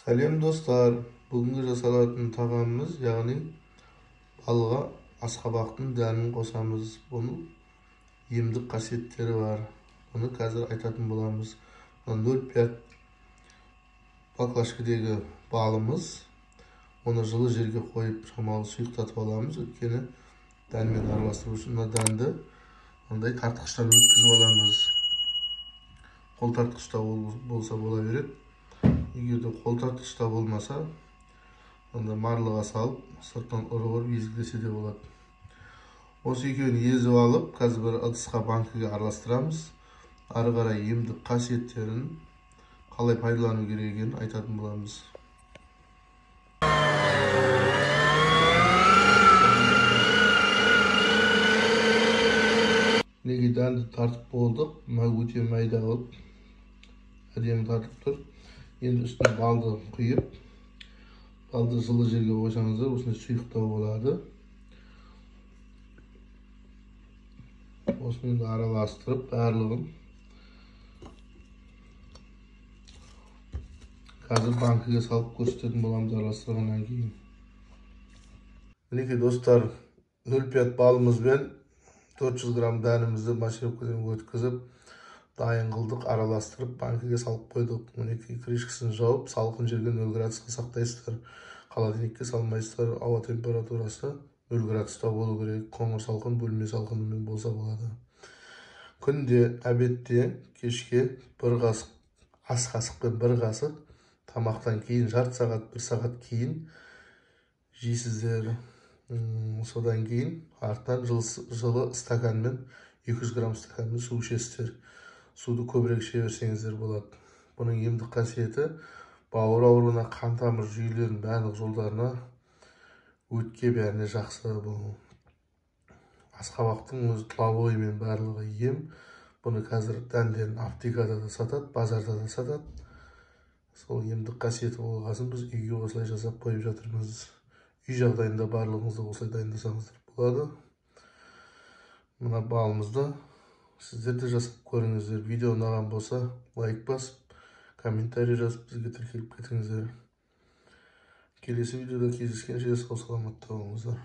Сәлем достар, бүгінгі жасалатын тағамымыз, яғни балға асқабақтың дәнін қосамыз. Бұның емдік қасиеттері бар. Бұны қазір айтатын боламыз. 0,5 баклажкадегі балымыз, оны жылы жерге қойып шамалы сұйықтатып аламыз. Өйткені дәнмен араластыру үшін мына дәнді мындай тартқыштан өткізіп аламыз. Қол тартқышта болса бола береді. Егер де қол тартқышта болмаса, онда марлыға салып, сыртынан ұрып-ұрып езгілесе де болады. Осы екеуін езіп алып, қазір бір ыдысқа, банкіге араластырамыз. Ары қарай емдік қасиеттерін қалай пайдалану керек екенін айтатын боламыз. Мінекей дәнді тартып болдық. Мына өте майда қылып әдемі тартып тұр. Енді үстіне балды құйып, балды жылы жерге қойсаңыздар, осындай сұйықтау болады. Осыны енді араластырып, барлығын қазір банкіге салып көрсететін боламыз араластырғаннан кейін. Мінекей достар, 0,5 балымызбен 400 грамм дәнімізді массировкадан өткізіп, дайын қылдық, араластырып, банкіге салып қойдық. Мінекей крышкасын жауып, салқын жерге 0 градусқа сақтайсыздар. Холодильникке салмайсыздар. Ауа температурасы 0 градуста болу керек. Қоңыр салқын, бөлме салқынымен болса болады. Күнде обедте, кешке бір қасық, ас қасықпен бір қасық, тамақтан кейін жарты сағат, бір сағат кейін жейсіздер. Содан кейін артынан жылы стаканмен, 200 грамм стаканмен су ішесіздер. Суды көбірек іше берсеңіздер болады. Бұның емдік қасиеті бауыр ауруына, қан тамыр жүйелерінің барлық жолдарына, өтке бәріне жақсы. Бұл асқабақтың өзі тұла бойымен барлығы ем. Бұны қазір дәндерін аптекада да сатады, базарда да сатады. Сол емдік қасиеті болғасын біз үйге осылай жасап қойып жатырмыз. Үй жағдайында барлығыңызды осылай дайындасаңыздар болады. Мына балымызды сіздер де жасап көріңіздер. Видео ұнаған болса, лайк басып, комментарий жазып, бізге тіркеліп кетіңіздер. Келесі видеода кездескенше сау саламатта болыңыздар.